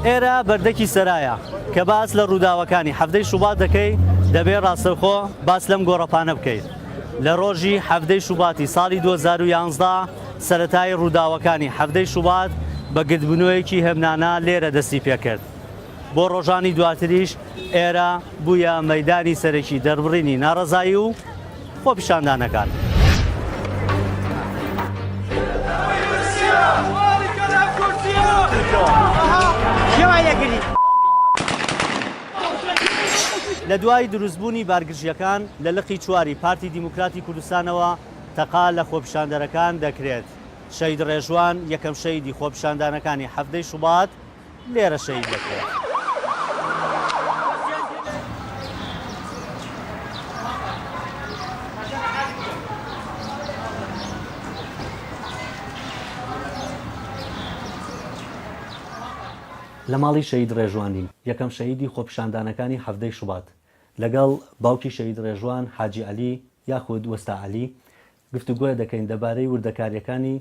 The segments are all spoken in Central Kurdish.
ئێرە بەردەکی سەرایە، کە باس لە ڕووداوەکانی حەڤدەی شوبات دەکەی دەبێ ڕاستەوخۆ باس لەم گۆڕەپانە بکەیت. لە ڕۆژی حەڤدەی شوباتی ساڵی 2011 سەرەتای ڕووداوەکانی حەڤدەی شوبات بە گردبوونەوەیەکی هێمنانە لێرە دەستی پێکرد. بۆ ڕۆژانی دواتریش ئێرە بوویە مەیدانی سەرەکی دەربڕینی ناڕەزایی و خۆپیشاندانەکان. لە دوای دروستبوونی بارگرژییەکان لە لقی چواری پارتی دیموکراتی کوردستانەوە تەقە لە خۆپیشاندەرەکان دەکرێت. شەهید ڕێژوان یەکەم شەهیدی خۆپیشاندانەکانی حەڤدەی شوبات لێرە شەهید دەکرێت. لە ماڵی شەهید ڕێژوانین، یەکەم شەهیدی خۆپیشاندانەکانی حەڤدەی شوبات، لەگەڵ باوکی شەهید ڕێژوان حاجی عەلی یاخود وەستا عەلی گفتوگۆ دەکەین دەبارەی وردەکارییەکانی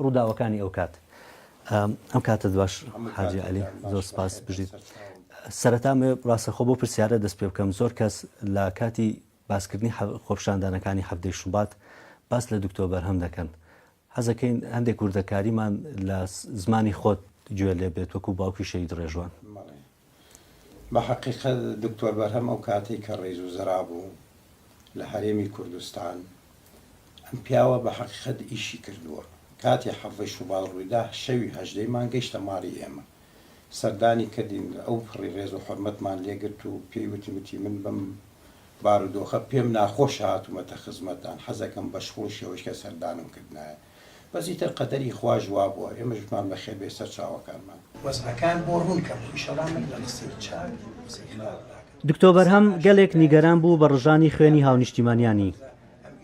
ڕووداوەکانی ئەو کات. ئەم کاتەت باش حاجی عەلی، زۆر سپاس بژیت. سەرەتا ئەمەوێ ڕاستەخۆ بەو پرسیارە دەست پێ بکەم، زۆر کەس لە کاتی باسکردنی خۆپیشاندانەکانی حەڤدەی شوبات باس لە دکتۆر بەرهەم دەکەن، حەزەکەین هەندێک وردەکاریمان لە زمانی خۆت گوێ لێ بێت وەکو باوکی شەهید ڕێژوان. بەڵێ بە حەقیقەت دکتۆر بەرهەم ئەو کاتەی کە ڕەئیس وزەرا بوو لە هەرێمی کوردستان ئەم پیاوە بە حەقیقەت ئیشی کردووە کاتێ حەڤەی شوبات ڕوویدا شەوی هەژدەی مانگ گەیشتە ماڵی ئێمە سەردانی کردین ئەو پڕی ڕێز و حورمەتمان لێگرت و پێی وتین وتی من بەم بارودۆخە پێم ناخۆشە هاتوومەتە خزمەتتان حەزەکەم بە شکڵ و شێوەیشکە سەردانم کردنایە بەس ئیتر قەدەری خواش وابووە ئێمەش وتمان بەخێر بێی سەر چاوەکانمان. وەزعەکان بۆ ڕوون کەم ئیشەڵا من لە قسەی چاک قسەی خراپ ناکەم. دکتۆ بەرهەم گەلێک نیگەران بوو بە ڕژانی خوێنی هاونیشتیمانیانی.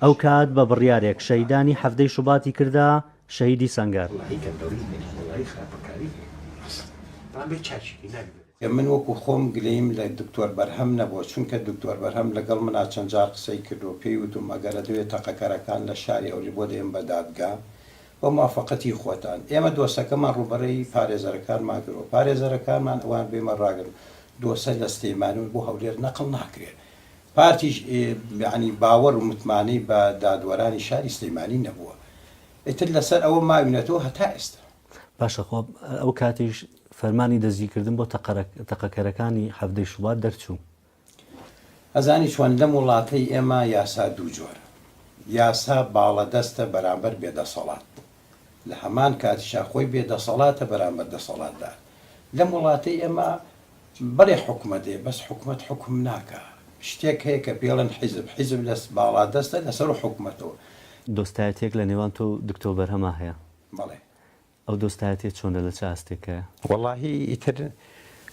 ئەو کات بە بڕیارێک شەهیدانی حەڤدەی شوباتی کردە شەهیدی سەنگەر. من وەکو خۆم گلەییم لە دکتۆر بەرهەم نەبووە، چونکە دکتۆر بەرهەم لەگەڵ منا چەند جار قسەی کردووە، پێی وتوم ئەگەر ئەتەوێ تەقەکەرەکان لە شاری هەولێر بۆ دەیەم بە دادگا بە موافەقەتی خۆتان. ئێمە دۆسەکەمان ڕووبەرەی پارێزەرەکانمان کردووە، پارێزەرەکانمان ئەوان بێمە ڕاگرن دۆسە لە سلێمانی بۆ هەولێر نەقڵ ناکرێ. پارتیش یەعنی باوەڕ و متمانەی بە دادوەرانی شاری سلێمانی نەبووە. ئیتر لەسەر ئەوە ماوینەتەوە هەتا ئێستا. باشە خۆ ئەو کاتیش فەرمانی دەستگیرکردن بۆ تەقەکەرەکانی حەڤدەی شوبات دەرچوو. ئەزانی چۆن لەم وڵاتەی ئێمە یاسا دوو جۆرە یاسا باڵەدەستە بەرامبەر بێ دەسەڵات لە هەمان کاتیشا خۆی بێ دەسەڵاتە بەرامبەر دەسەڵاتدار لەم وڵاتەی ئێمە بەڵێ حکومەت هەیە بەس حکومەت حوکم ناکا شتێک هەیە کە پێڵێن حیزب حیزب لە باڵادەستە لەسەرو حکومەتەوە. دۆستایەتیەک لە نێوان تۆ و دکتۆر بەرهەما هەیە. بەڵێ. ئەو دۆستایەتیە چۆنە لە چ ئاستێکایە؟ وەڵاهی ئیتر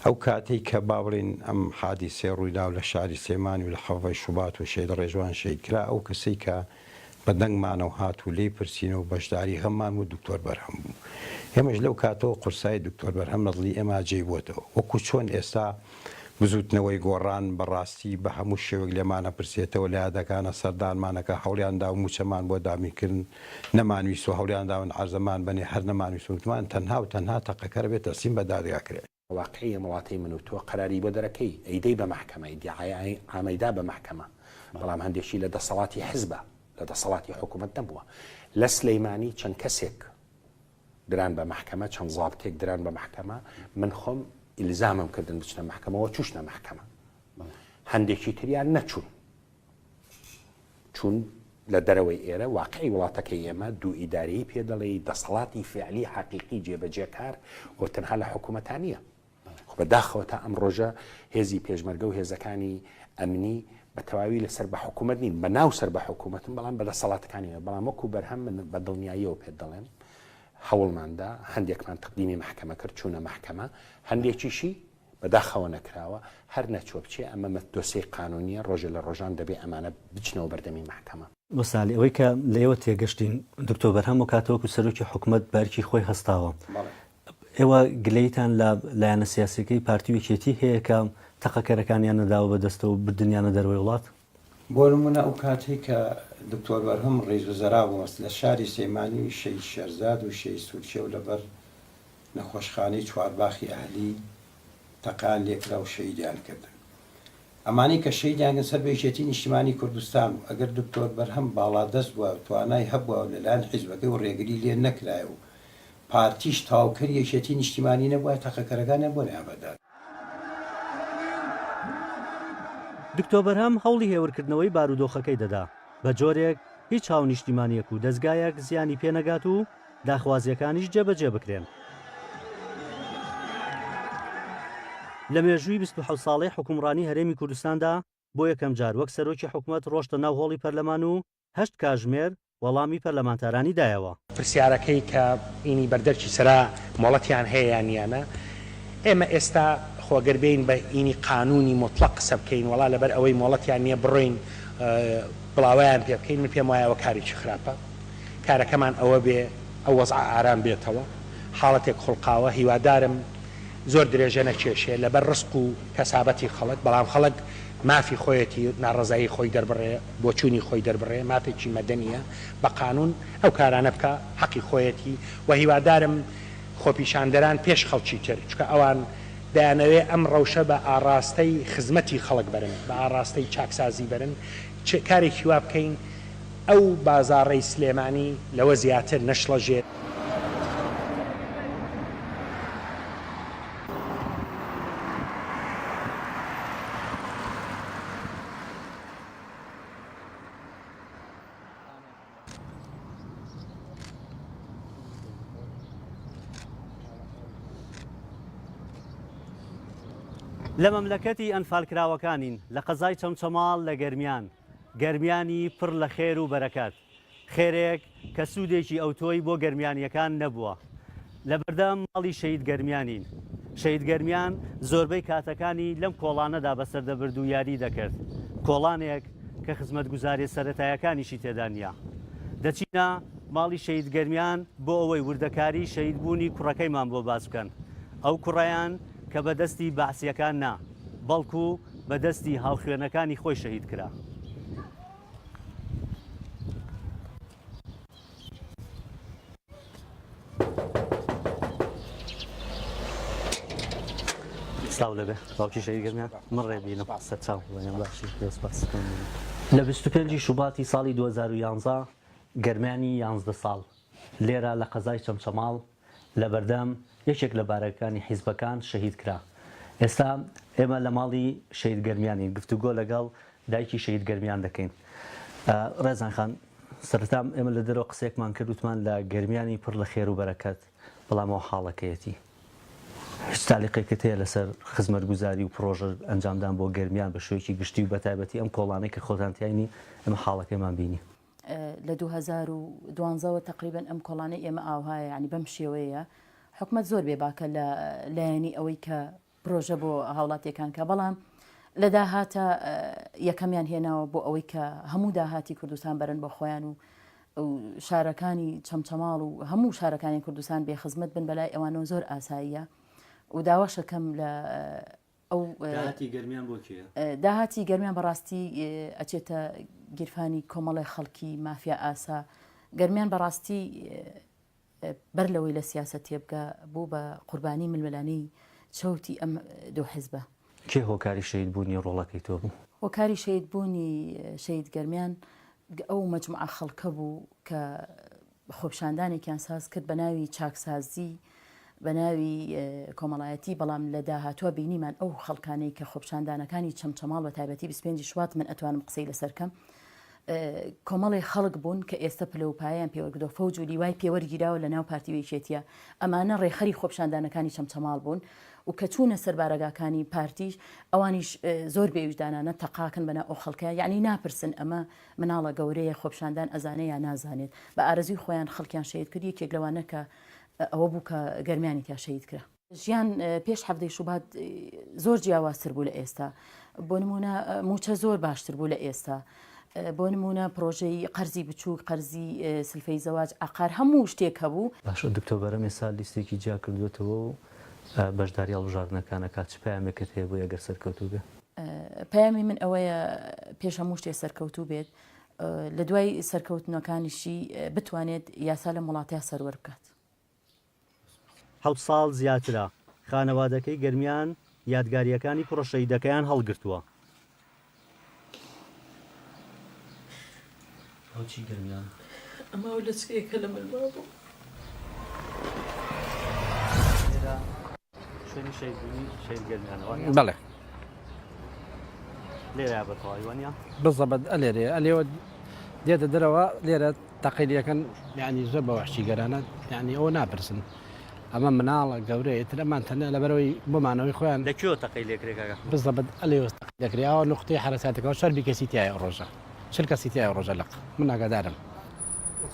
ئەو کاتەی کە با بڵێین ئەم حادیسەیە ڕوویدا و لە شاری سلێمانی و لە حەڤەی شوبات و شەهید ڕێژوان شەهید کرا ئەو کەسەی کە بە دەنگمانەوە هات و لێی پرسینەوە و بەشداری غەممان بوو دکتۆر بەرهەم بوو. ئێمەش لەو کاتەوە قورسایی دکتۆر بەرهەم لە دڵی ئێمە جێی بۆتەوە. وەکوو چۆن ئێستا بزووتنەوەی گۆڕان بە ڕاستی بە هەموو شێوەیەک لێمان ئەپرسێتەوە لە یادەکانە سەردانمان ئەکا هەوڵیان دا و مووچەمان بۆ دابین کردن نەمانویست و هەوڵیان داون عەرزەمان بەنێ هەر نەمانویست وتمان تەنها و تەنها تەقەکەر بێ تەسلیم بە دادگا کرێ. واقعی ئەم وڵاتەی من و تۆ قەراری بۆ دەرەکەی ئەیدەی بە مەحکەمە ئیدیعای عامەیدا بە مەحکەمە بەڵام هەندێکی لە دەسەڵاتی حزبە لە دەسەڵاتی حکوومەت نەبووە لە سلەیمانی چەند کەسێک دران بە مەحکەمە چەند زابتێک دران بە مەحکەمە من خۆم ئیلزامم کردن بچنە مەحکەمەوە چوشنە مەحکەمە هەندێکی تریان نەچوون چوون لە دەرەوەی ئێرە، واقعی وڵاتەکەی ئێمە دوو ئیدارەیی پێ دەڵێی، دەسەڵاتی فعلی حەقیقی جێبەجێکار خۆ تەنها لە حکوومەتا نییە. خۆ بە داخەوە تا ئەم ڕۆژە هێزی پێشمەرگە و هێزەکانی ئەمنی بە تەواوی لەسەر بە حکوومەت نین، بە ناو سەر بە حکوومەتن بەڵام بە دەسەڵاتەکانی بەڵام وەکو بەرهەم من بە دڵنیاییەوە پێت دەڵێم هەوڵماندا هەندێکمان تەقدیمی مەحکەمە کرد چوونە مەحکەمە هەندێکیشی بەداخەوە نەکراوە، هەر نەچووە بچێ، ئەمە دۆسێی قانوونییە، ڕۆژێ لە ڕۆژان دەبێ ئەمانە بچنەوە بەردەمی مەحکەمە. وەسالی، ئەوەی کە لە ئێوە تێگەشتین، دکتۆر بەرهەم ئەو کاتە وەکو سەرۆکی حکومەت بە ئەرکی خۆی هەستاوە. ئێوە گلەییتان لە لایەنە سیاسییەکەی پارتی و یەکێتی هەیە کە تەقەکەرەکانیان نەداوە بە دەستەوە و بردنیانە دەرەوەی وڵات؟ بۆ نموونە ئەو کاتەی کە دکتۆر بەرهەم ڕەئیس وزەرا بوو، لە شاری سلێمانی شەهید شێرزاد و شەهید سوورچێو لەبەر نەخۆشخانەی چوارباخی ئەهلی. تەقەیان لێکرا و شەهیدیان کردن. ئەمانەی کە شەهیدیان کردن سەر بە یەکێتی نیشتیمانی کوردستان بوو. ئەگەر دکتۆر بەرهەم باڵادەست بوایە و توانای هەبوایە و لەلایەن حیزبەکەی و ڕێگری لێ نەکرایە و پارتیش تەواوکەری یەکێتی نیشتیمانی نەبوایە تەقەکەرەکانیان بۆ نەیان بەردان. دکتۆر بەرهەم هەوڵی هێورکردنەوەی بارودۆخەکەی دەدا، بە جۆرێک هیچ هاونیشتیمانییەک و دەزگایەک زیانی پێ نەگات و داخوازییەکانیش جێبەجێ بکرێن. لە مێژووی 27 ساڵەی حوکمڕانی هەرێمی کوردستاندا بۆ یەکەمجار وەک سەرۆکی حکومەت ڕۆشتە ناو هۆڵی پەرلەمان و هەشت کاژمێر وەڵامی پەرلەمانتارانی دایەوە. پرسیارەکەی کە ئینی بەردەرکی سەرا مۆڵەتیان هەیە یان نیانە، ئێمە ئێستا خۆ گەر بێین بە ئینی قانوونی موتڵەق قسە بکەین وەڵا لەبەر ئەوەی مۆڵەتیان نیە بڕۆین بڵاوەیان پێ بکەین من پێم وایە ئەوە کارێکی خراپە کارەکەمان ئەوە بێ ئەو وەزعە ئارام بێتەوە حاڵەتێک خوڵقاوە هیوادارم زۆر درێژە نەکێشێ لەبەر ڕزق و کەسابەتی خەڵک، بەڵام خەڵک مافی خۆیەتی ناڕەزایی خۆی دەربڕێ، بۆچوونی خۆی دەربڕێ، مافێکی مەدەنییە بە قانوون ئەو کارانە بکا، حەقی خۆیەتی و هیوادارم خۆپیشاندەران پێش خەڵکی تر، چونکە ئەوان دەیانەوێ ئەم ڕەوشە بە ئاڕاستەی خزمەتی خەڵک بەرن، بە ئاڕاستەی چاکسازی بەرن، چ کارێکی وا بکەین ئەو بازاڕەی سلێمانی لەوە زیاتر نەشڵەژێت. لە مەملەکەتی ئەنفالکراوەکانین لە قەزای چەمچەماڵ لە گەرمیان، گەرمیانی پڕ لە خێر و بەرەکەت. خێرێک کە سوودێکی ئەوتۆی بۆ گەرمیانییەکان نەبووە. لەبەردەم ماڵی شەهید گەرمیانین. شەهید گەرمیان زۆربەی کاتەکانی لەم کۆڵانەدا بەسەر دەبرد و یاریی دەکرد. کۆڵانێک کە خزمەتگوزارییە سەرەتایەکانیشی تێدا نییە. دەچینە ماڵی شەهید گەرمیان بۆ ئەوەی وردەکاریی شەهیدبوونی کوڕەکەیمان بۆ باس بکەن. ئەو کوڕەیان کە بە دەستی بەعسییەکان نا، بەڵکو بە دەستی هاوخوێنەکانی خۆی شەهید کرا. سلاو لەبێ باوکی شەهید گەرمیان من ڕێبینم سەرچاو باشی سپاس لە 25 شوباتی ساڵی 2011 گەرمیانی 11 ساڵ لێرە لە قەزای چەمچەماڵ لەبەردەم یەکێک لە بارەگەکانی حیزبەکان شەهید کرا. ئێستا ئێمە لە ماڵی شەهید گەرمیانین، گفتوگۆ لەگەڵ دایکی شەهید گەرمیان دەکەین. ڕێزان خان، سەرەتا ئێمە لە دەرەوە قسەیەکمان کرد وتمان لە گەرمیانی پڕ لە خێر و بەرەکەت، بەڵام ئەوە حاڵەکەیەتی. هیچ تالیقێکت هەیە لەسەر خزمەتگوزاری و پڕۆژە ئەنجامدان بۆ گەرمیان بە شێوەیەکی گشتی و بەتایبەتی ئەم کۆڵانەی کە خۆتان تیاینی ئێمە حاڵەکەیمان بینی؟ لە 2012 وە تەقریبەن ئەم کۆڵانەی ئێمە ئاوهایە یانی بەم شێوەیە حکومەت زۆر بێ باکە لە لایەنی ئەوەی کە پرۆژە بۆ هاوڵاتیەکان کە بەڵام لە داهاتە یەکەمیان هێناوە بۆ ئەوەی کە هەموو داهاتی کوردستان بەرن بۆ خۆیان و شارەکانی چەمچەماڵ و هەموو شارەکانی کوردستان بێ خزمەت بن بەلای ئەوانەوە زۆر ئاساییە و داواشەکەم لە ئەو داهاتی گەرمیان بۆ کێیە؟ داهاتی گەرمیان بەڕاستی ئەچێتە گیرفانی کۆمەڵی خەڵکی مافیا ئاسا گەرمیان بەڕاستی بەر لەوەی لە سیاسەت تێبگا بوو بە قوربانی ململانێی چەوتی ئەم دوو حزبە. کێ هۆکاری شەهید بوونی ڕۆڵەکەی تۆ بوو؟ هۆکاری شەهید بوونی شەهید گەرمیان ئەو مەجموعە خەڵکە بوو کە خۆپیشاندانێکیان ساز کرد بە ناوی چاکسازی بە ناوی کۆمەڵایەتی بەڵام لە داهاتوە بینیمان ئەو خەڵکانەی کە خۆپیشاندانەکانی چەمچەماڵ بە تایبەتی 25 شوات من ئەتوانم قسەی لەسەر کەم کۆمەڵی خەڵک بوون کە ئێستا پلە و پایەیان پێوەرگدۆ فەوج و لیوای پێوەرگیراوە لە ناو پارتی و یەکێتیە ئەمانە ڕێخەری خۆپیشاندانەکانی چەمچەماڵ بوون و کە چوونە سەر بارەگاکانی پارتیش ئەوانیش زۆر بێویژدانانە تەقاکن بەنا ئەو خەڵکە یعنی ناپرسن ئەمە مناڵە گەورەیە خۆپیشاندان ئەزانێ یا نازانێت بە ئارەزوی خۆیان خەڵکیان شەهید کرد یەکێک لەوانە کە ئەوە بوو کە گەرمیانی تیا شەهید کرا. ژیان پێش حەڤدەی شوبات زۆر جیاوازتر بوو لە ئێستا بۆ نمونە موچە زۆر باشتر بوو لە ئێستا بۆ نمونە پرۆژەی قەرزی بچووک قەرزی سلفەی زەواج عقار هەموو شتێک هەبوو. باشە دکتۆر بەرەم ئێستا لیستێکی جیا کردووەتەوە و بەشداری هەڵبژاردنەکان ئەکات چ پەیامێکت هەیە بۆی ئەگەر سەرکەوتوو بێ؟ پەیامی من ئەوەیە پێش هەموو شتێ سەرکەوتوو بێت لە دوای سەرکەوتنەکانیشی بتوانێت یاسا لەم وڵاتەیا سەروەر بکات. حەوت ساڵ زیاترە خانەوادەکەی گەرمیان یادگارییەکانی کوڕە شەهیدەکەیان هەڵگرتووە. بۆچی گەرمیان؟ ئەمە ئەو لەچکەیە کە لە ملما بوو. لێرە شوێنی شەهیدبوونی شەهید گەرمیانە وانیە؟ بەڵێ. لێرە بە تەواوی وانیە؟ بزەبت ئەلێرەیە ئەلێوە دێتە دەرەوە لێرە تەقەی لەکەن یعنی زۆر بە وەحشیگەرانە یعنی ئەوە ناپرسن ئەمە مناڵە گەورەیە ئیتر ئەمان تەنیا لەبەرئەوەی بۆ مانەوەی خۆیان. لە کوێوە تەقەی لێکرێ کاک ئەحمەد؟ بزەبت ئەلێوە تەقەی لێکرێ ئەوە نوقتەی حەرەساتەکەوە شەربی کەسی تیایە ئەو ڕۆژە 40 کەسی تیایە ئەو ڕۆژە لق من ئاگادارم.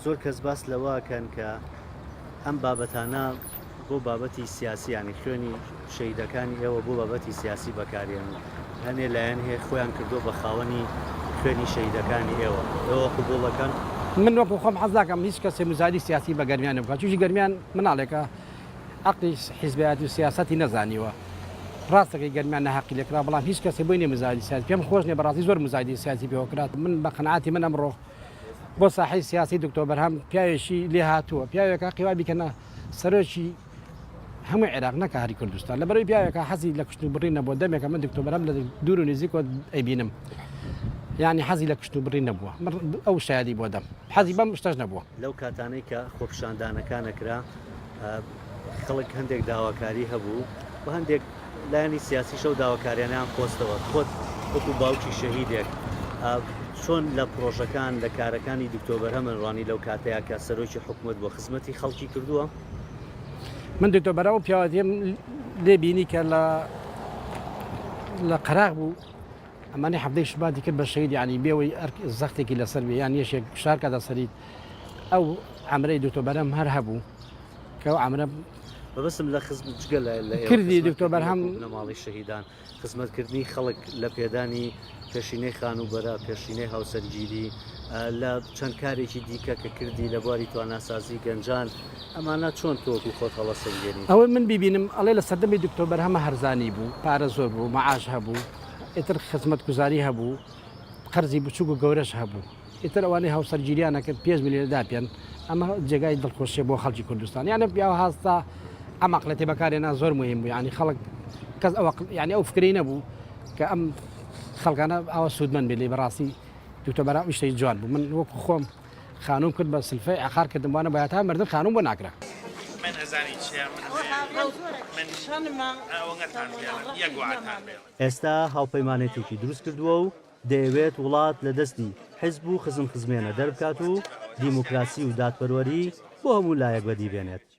زۆر کەس باس لەوە ئەکەن کە ئەم بابەتانە بۆ بابەتی سیاسی یانی خوێنی شەهیدەکانی ئێوە بۆ بابەتی سیاسی بەکارێن و هەنێ لایەن هەیە خۆیان کردووە بە خاوەنی خوێنی شەهیدەکانی ئێوە، ئێوە قبوڵ دەکەن؟ من وەکو خۆم حەز ناکەم هیچ کەسێ موزایدەی سیاسی بە گەرمیان بکات، چونکی گەرمیان مناڵێکە عەقڵی حیزبایەتی و سیاسەتی نەزانیوە. ڕاستەکەی گەرمیان ناهەقی لێکرا، بەڵام هیچ کەسێ بۆی نیە موزایدەی سیاسی، پێم خۆش نیە بەڕاستی زۆر موزایدەی سیاسی پێوە کرا، من بە قەناعەتی من ئەمڕۆ بۆ ساحەی سیاسی دکتۆر بەرهەم پیاوێکی لێهاتووە، پیاوێکە هەقی وا بیکەنە سەرۆکی هەموو عێراق نەکا هەری کوردستان لەبەرەوەی پیاوێکە حەزی لە کوشتن و بڕین نەبووە دەمێکە من دکتۆر بەرهەم لە دوور و نزیکەوە ئەیبینم یعنی حەزی لە کوشتن و بڕین نەبووە من ئەو شایەدی بۆ دەم حەزی بەم شتەش نەبووە. لەو کاتانەی کە خۆپیشاندانەکان ئەکرا خەڵک هەندێک داواکاری هەبوو و هەندێک لایەنی سیاسیش ئەو داواکاریانەیان قۆستەوە، خۆت وەکو باوکی شەهیدێک چۆن لە پڕۆژەکان لە کارەکانی دکتۆر بەرهەم ڕوانی لەو کاتەیە کە سەرۆکی حکومەت بووە خزمەتی خەڵکی کردووە؟ من دکتۆر بەرهەم ئەو پیاوەتیەم لێ بینی کە لە لە قەراغ بوو ئەمانەی حەڤدەی شوباتی کرد بە شەهید یانی بێوەی ئەرک زەختێکی لەسەر بێ یان یەشێک فشار کاتە سەریت ئەو عەمرەی دکتۆر بەرهەم هەر هەبوو کە ئەو عەمرە مەبەستم لە خزم جگە لە لە ئێوە کردی خزمەت دکتۆر کردنی بەرهەم وەکو بنەماڵەی شەهیدان خزمەتکردنی خەڵک لە پێدانی پێشینەی خانووبەرە، پێشینەی هاوسەرگیری، لە چەند کارێکی دیکە کە کردی لە بواری تواناسازی گەنجان، ئەمانە چۆن تۆ وەکو خۆت هەڵەسەنگێنیت؟ ئەوەی من بیبینم ئەڵێ لە سەردەمی دکتۆر بەرهەمە هەرزانی بوو، پارە زۆر بوو، مەعاش هەبوو، ئیتر خزمەتگوزاری هەبوو، قەرزی بچووک و گەورەش هەبوو، ئیتر ئەوانەی هاوسەرگیریان ئەکرد پێنج ملیۆن داپێن، ئەمە جێگای دڵخۆشیە بۆ خەڵکی کوردستان، یانە پیاو هاستا ئەم عەقڵێتی بەکارهێنا زۆر موهیم بوو، یانی خەڵک کەس ئەو یانی ئەو فکرەی نەبوو کە ئەم خەڵکانە ئاوا سوودمەند بێت لێی بەڕاستی دکتۆر بەرام شتێکی جوان بوو من وەکو خۆم خانوم کرد بە سلفەی عقار کردم وانە بە تا مردن خانوم بۆ ناکرا. من ئەزانی چیە من من ئەوەنگەتان بێڵم یەک وعەتان بێڵم. ئێستا هاوپەیمانێتێکی دروست کردووە و دەیەوێت وڵات لە دەستی حیزب و خزم خزمێنە دەربکات و دیموکراسی و دادپەروەری بۆ هەموو لایەک بەدی بێنێت.